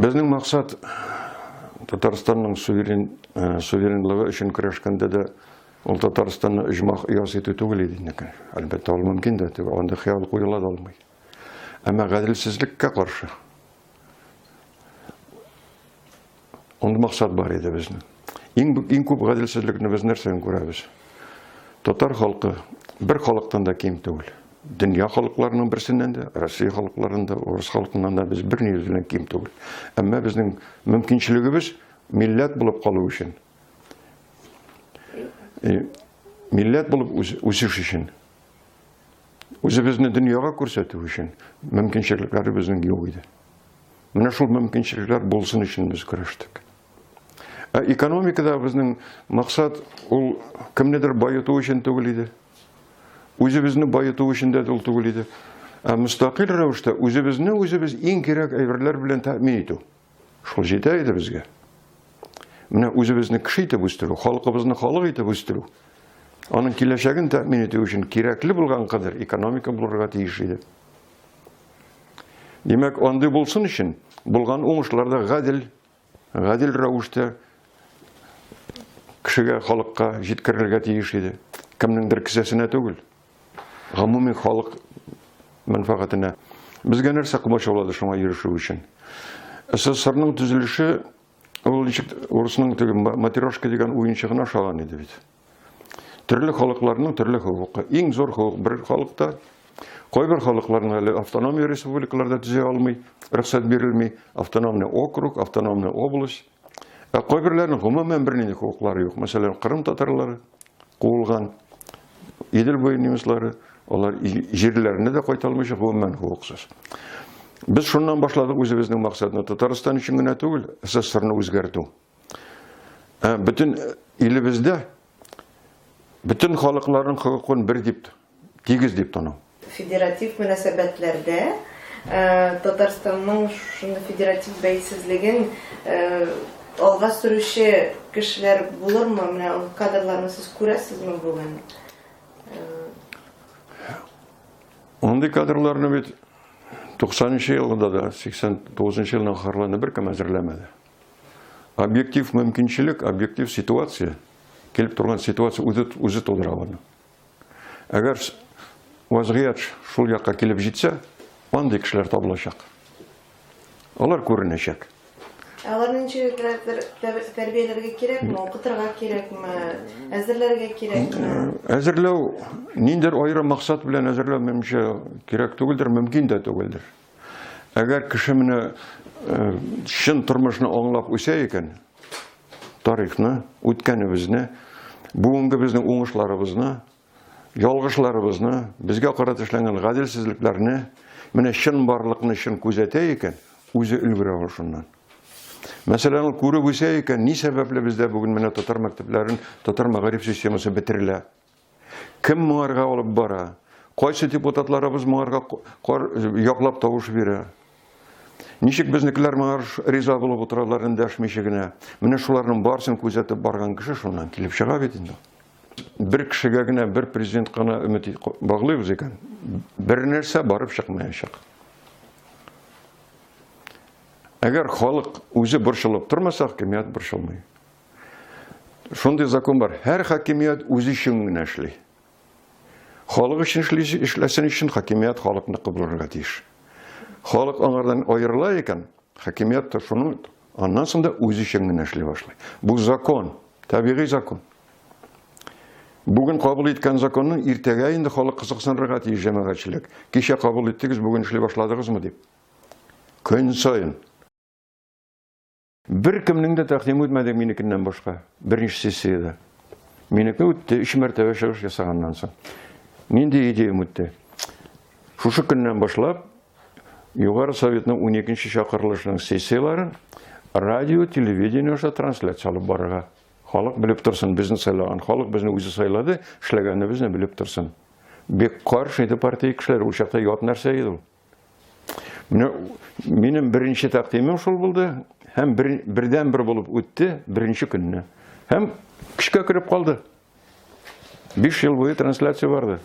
Безнең максат Татарстанның суверен, э, суверенлыгы өчен көрәшкәндә дә ул Татарстанны оҗмах оясы итү түгел иде инде. Әлбәттә, ул мөмкин дә түгел, андый хыял куела да алмый. Әмма гаделсезлеккә каршы Андый максат бар иде безнең. Иң, иң күп гаделсезлекне без нәрсәдән күрәбез? Татар халкы бер халыктан да ким түгел. Дөнья халыкларының берсеннән дә, Россия халыкларынан да, урыс халкыннан да без бер белән ким түгел. Әмма безнең мөмкинчелегебез милләт булып калу өчен, э, милләт булып үсеш өчен, үзебезне дөньяга күрсәтү өчен мөмкинчелекләребезнең юк иде. Менә шул мөмкинчелекләр булсын өчен без көрәштек. Ә экономикада безнең максат ул кемнедер баету өчен түгел иде. Үзебезне баету өчен дә ул түгел иде. Ә мөстәкыйль рәвештә үзебезне үзебез иң кирәк әйберләр белән тәэмин итү. Шул җитә иде безгә. Менә үзебезне кеше итеп үстерү, халкыбызны халык итеп үстерү. Аның киләчәген тәэмин итү өчен кирәкле булган кадәр экономика булырга тиеш иде. Димәк, андый булсын өчен булган уңышлар да гадел, гадел рәвештә кешегә, халыкка җиткерелергә тиеш иде. Кемнеңдер кесәсенә түгел. Гомуми халык мәнфәгатенә. Безгә нәрсә комачаулады шуңа ирешү өчен? СССРның төзелеше ул ничек урысның теге матрешка дигән уенчыгына ошаган иде бит. Төрле халыкларның төрле хокукы. Иң зур хокук бер халыкта. Кайбер халыкларның әле автономия республикаларда төзә алмый, рөхсәт бирелми. Автономный округ, автономный область. Ә кайберләренең гомумән бернинди хокуклары юк. Мәсәлән, Кырым татарлары куылган, Идел буе немецлары, алар җирләренә дә кайта алмыйча гомумән хокуксыз. Без шуннан башладык үзебезнең максатны. Татарстан өчен генә түгел, СССРны үзгәртү. Ә, бөтен илебездә бөтен халыкларның хокукын бер дип, тигез дип тану. Федератив мөнәсәбәтләрдә Татарстанның шундый федератив бәйсезлеген алга сөрүче кешеләр булырмы? Менә ул кадрларны сез күрәсезме бүген? Андый кадрларны бит 90 елда да, 89 елның ахырларында беркем әзерләмәде. Объектив мөмкинчелек, объектив ситуация, килеп торган ситуация үзе, үзе тудыра аны. Әгәр вазгыять шул якка килеп җитсә, андый кешеләр табылачак. Алар күренәчәк. Аларны ничек тәрбияләргә кирәкме, укытырга кирәкме, әзерләргә кирәкме? Әзерләү, ниндидер аерым максат белән әзерләү, минемчә, кирәк түгелдер, мөмкин дә түгелдер. Әгәр кеше менә э, чын тормышны аңлап үсә икән, тарихны, үткәнебезне, бүгенге безнең уңышларыбызны, ялгышларыбызны, безгә карата эшләнгән гаделсезлекләрне, менә чын барлыкны чын күзәтә икән, үзе өлгерә ул шуннан. Мәсәлән, ул күреп үсә икән, ни сәбәпле бездә бүген менә татар мәктәпләрен, татар мәгариф системасы бетерелә? Кем моңарга алып бара? Кайсы депутатларыбыз моңарга яклап тавыш бирә? Ничек безнекеләр моңа риза булып утыралар эндәшмичә генә? Менә шуларның барысын күзәтеп барган кеше шуннан килеп чыга бит инде. Бер кешегә генә, бер президентка гына өмет баглыйбыз икән, бер нәрсә барып чыкмаячак. Әгәр халык үзе борчылып тормаса, хакимият борчылмый. Шундый закон бар. Һәр хакимият үзе өчен генә эшли. Халык өчен эшли, эшләсен өчен хакимият халыкныкы булырга тиеш. Халык аңардан аерыла икән, хакимият та шуның аннан соң да үзе өчен генә эшли башлый. Бу закон, табигый закон. Бүген кабул иткән законны иртәгә инде халык кызыксынырга тиеш җәмәгатьчелек. Кичә кабул иттегез, бүген эшли башладыгызмы дип. Көн саен. Бер кемнең дә тәкъдиме үтмәде минекеннән башка, беренче сессиядә. Минеке үтте, өч мәртәбә чыгыш ясаганнан соң. Нинди идеям үтте? Шушы көннән башлап, Югары Советның 12 чакырылышының сессияләрен радио, телевидение аша трансляция алып барырга. Халык белеп торсын, безне сайлаган халык безне үзе сайлады, эшләгәнебезне белеп торсын. Бик каршы иде партия кешеләре, ул чакта ят нәрсә иде ул. Менә минем беренче тәкъдимем шул булды һәм бер, бердән бер булып үтте беренче көнне. Һәм көчкә кереп калды. 5 ел буе трансляция барды.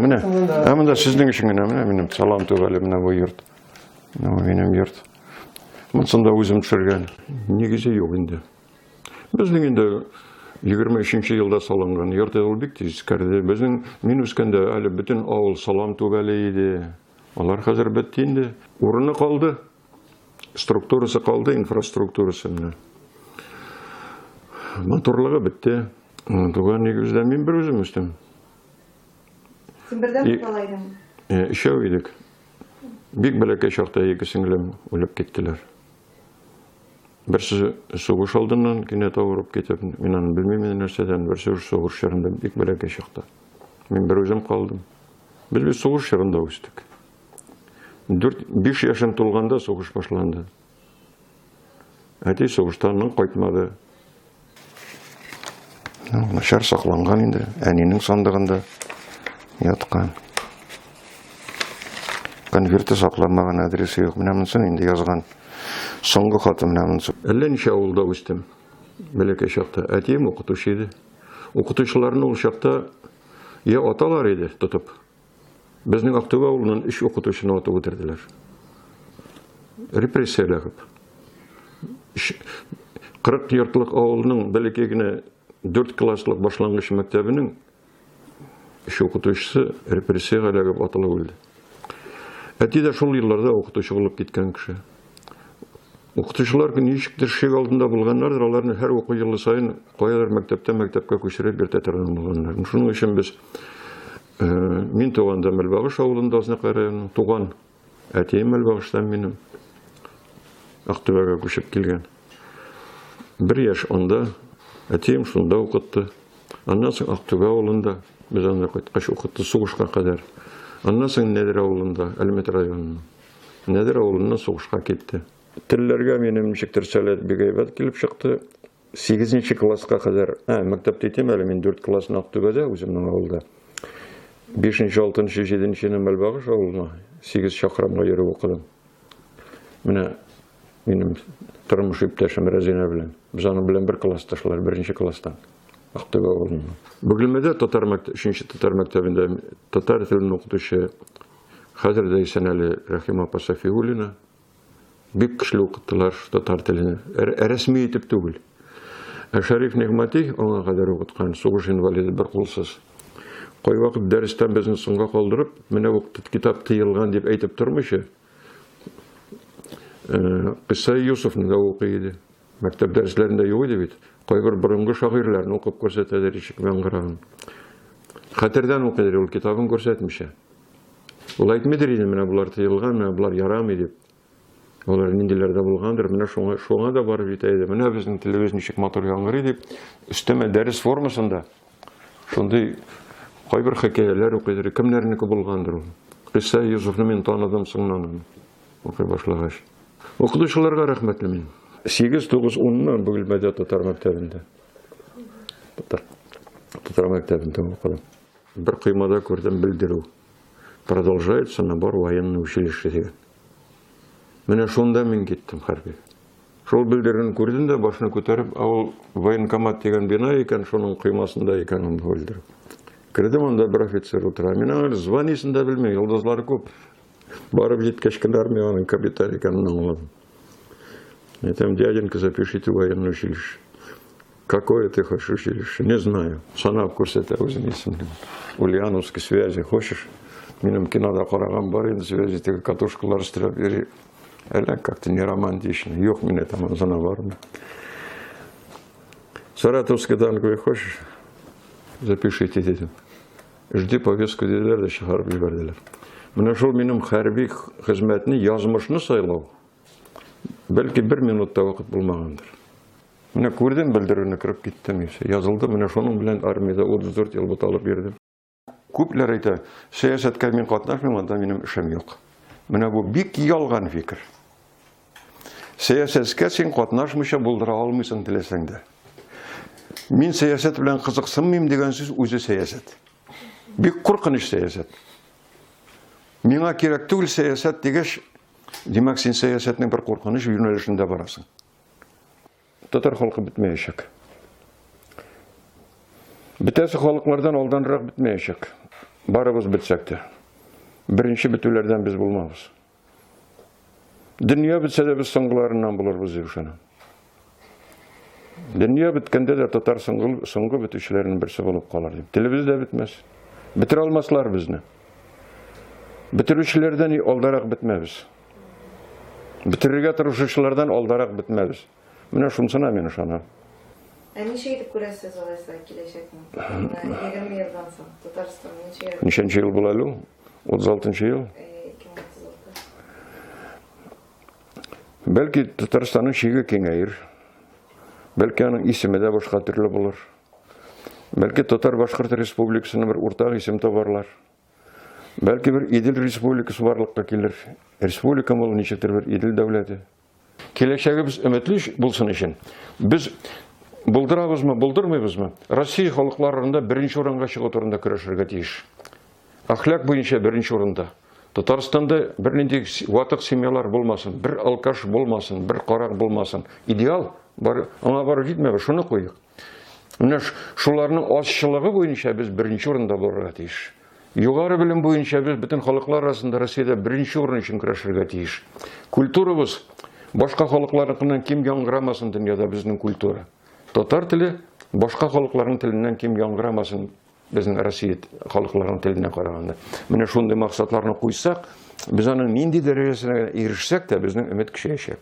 Менә, менә. Ә монда сезнең өчен генә, менә минем салам түбәле менә бу йорт. Менә бу минем йорт. Монысын да үзем төшергән. Нигезе юк инде. Безнең инде 23 елда салынган йорт ул бик тиз искерде. Безнең мин үскәндә әле бөтен авыл салам түбәле иде. Алар хәзер бетте инде. Урыны калды. Структурасы калды, инфраструктурасы менә. Матурлыгы бетте. Туган нигездә мин бер үзем үстем. Син бердән бала идең? Өчәү идек. Бик бәләкәй чакта ике сеңлем үлеп киттеләр. Берсе сугыш алдыннан кинәт авырып китеп, мин аны белмим инде нәрсәдән, берсе сугыш чорында бик бәләкәй чакта. Мин бер үзем калдым. Без бит сугыш чорында үстек. 4-5 яшем тулганда сугыш башланды. Әти сугыштан кайтмады. Начар сакланган инде, әнинең сандыгында яткан. Конверты сакланмаган, адресы юк. Менә монысын инде язган. Соңгы хаты менә монысы. Әллә ничә авылда үстем. Бәләкәй чакта. Әтием укытучы иде. Укытучыларны ул чакта я аталар иде тотып. Безнең Актүбә авылыннан өч укытучыны атып үтерделәр. Репрессия эләгеп. 40 йортлык авылның бәләкәй генә 4 класслык башлангыч мәктәбенең өч укытучысы репрессиягә эләгеп атылып үлде. Әти дә шул елларда укытучы булып киткән кеше. Укытучылар ничектер шик алдында булганнардыр, аларны һәр уку елы саен каядыр мәктәптән мәктәпкә күчереп йөртә торган булганнар. Шуның өчен без э, мин туганда Мәлбагыш авылында Азнакай районының туган әтием Мәлбагыштан минем Актүбәгә күчеп килгән. Бер яшь анда әтием шунда укытты. Аннан соң Актүбә авылында без анда кайткач укытты сугышка кадәр. Аннан соң Нәдер авылында, Әлмәт районының. Нәдер авылыннан сугышка китте. Телләргә минем ничектер сәләт бик әйбәт килеп чыкты. Сигезенче класска кадәр, ә, мәктәптә әйтәм әле, мин дүрт классны Актүбәдә, үземнең авылда. Бишенче, алтынчы, җиденчене Мәлбагыш авылына, сигез чакрымга йөреп укыдым. Менә минем тормыш иптәшем Рәзинә белән. Без аның белән бер классташлар, беренче класстан. Актүбә авылыннан. Бөгелмәдә татар мәктәбе, өченче татар мәктәбендә татар телен укытучы Хәзер дә исән әле Рәхимә апа Сафиуллина. Бик көчле укыттылар татар телен. Рәсми итеп түгел. Ә Шәриф Нигъмәти аңа кадәр укыткан, сугыш инвалиды, бер кулсыз. Кайвакыт дәрестән безне соңга калдырып, менә бу китап тыелган дип әйтеп тормыйча, Кыйсса Юсуфны да укый иде. Мәктәп дәресләрендә юк иде бит. Кайбер борынгы шагыйрьләрне укып күрсәтәдер ишек яңгырагын. Хәтердән укыйдыр ул китабын күрсәтмичә. Ул әйтмидер инде, менә болар тыелган, менә болар ярамый дип. Алар ниндиләр дә булгандыр, менә шуңа, шуңа да барып җитә иде. Менә безнең телебез ничек матур яңгырый дип, өстәмә дәрес формасында шундый кайбер хикәяләр укыйдыр. Кемнәрнеке булгандыр ул. Кыйсса Юсуфны мин таныдым соңнан аны укый башлагач. Укытучыларга рәхмәтле мин. 8, 9, 10-нан Бөгелмәдә татар мәктәбендә. Татар, татар мәктәбендә укыдым. Бер коймада күрдем белдерү. Продолжается набор военный училище дигән. Менә шунда мин киттем хәрби. Шул белдерүне күрдем дә, башны күтәреп, ә ул военкомат дигән бина икән, шуның коймасында икән ул белдерү. Кердем анда бер офицер утыра. Мин аның званиесен дә белмим, йолдызлары күп. Барып җиткәч кенә армия аның капитан икәнен аңладым. Әйтәм, дяденька, запишите военное училище. Какое ты хочешь училище? Не знаю. Санап күрсәтә үзенең исемен. Ульяновский связи хочешь? Минем кинода караган бар инде связи, теге катушкалар өстерәп йөри. Әллә как-то не романтично. Юк, мин әйтәм, ансына бармыйм. Саратовский танковый хочешь? Запишите, дидем. Жди повестку диделәр дә чыгарып җибәрделәр. Менә шул минем хәрби хезмәтне, язмышны сайлау. Бәлки бер минут та вакыт булмагандыр. Менә күрдем белдерүне, кереп киттем, и все. Язылды, менә шуның белән армиядә 34 ел буталып йөрдем. Күпләр әйтә, сәясәткә мин катнашмыйм, анда минем эшем юк. Менә бу бик ялган фикер. Сәясәткә син катнашмыйча булдыра алмыйсың теләсәң дә. Мин сәясәт белән кызыксынмыйм дигән сүз үзе сәясәт. Бик куркыныч сәясәт. Миңа кирәк түгел сәясәт дигәч, димәк, син сәясәтнең бер куркыныч юнәлешендә барасың. Татар халкы бетмәячәк. Бетәсе халыклардан алданрак бетмәячәк. Барыбыз бетсәк тә, беренче бетүләрдән без булмабыз. Дөнья бетсә дә без соңгыларыннан булырбыз дип ышанам. Дөнья беткәндә дә татар соңгы, соңгы бетүчеләрнең берсе булып калыр дип. Телебез дә бетмәс. Бетерә алмаслар безне. Бетерүчеләрдән алдарак бетмәбез. Бетерергә тырышучылардан алдарак бетмәбез. Менә шунысына мин ышанам. Ә ничек итеп күрәсез алайса киләчәкне? Менә 20 елдан соң Татарстан ничек? Ничәнче ел була әле ул? 36 ел? 2036. Бәлки Татарстанның чиге киңәер. Бәлки аның исеме дә башка төрле булыр. Бәлки Татар-Башкорт республикасына бер уртак исем табарлар. Бәлки бер Идел республикасы барлыкка килер. Республика ул ничектер бер Идел дәүләте. Киләчәгебез өметле булсын өчен без булдырабызмы, булдырмыйбызмы, Россия халыкларында беренче урынга чыгу турында көрәшергә тиеш. Әхлак буенча беренче урында. Татарстанда бернинди ватык семьялар булмасын, бер алкаш булмасын, бер карак булмасын. Идеал бар, аңа барып җитмәбез, шуны куйык. Менә шуларның азчылыгы буенча без беренче урында булырга тиеш. Югары белем буенча без бөтен халыклар арасында Россиядә беренче урын өчен көрәшергә тиеш. Культурабыз башка халыкларныкыннан ким яңгырамасын дөньяда безнең культура. Татар теле башка халыкларның теленнән ким яңгырамасын безнең Россия халыкларының теленә караганда. Менә шундый максатларны куйсак, без аның нинди дәрәҗәсенә ирешсәк тә, безнең өмет көчәячәк.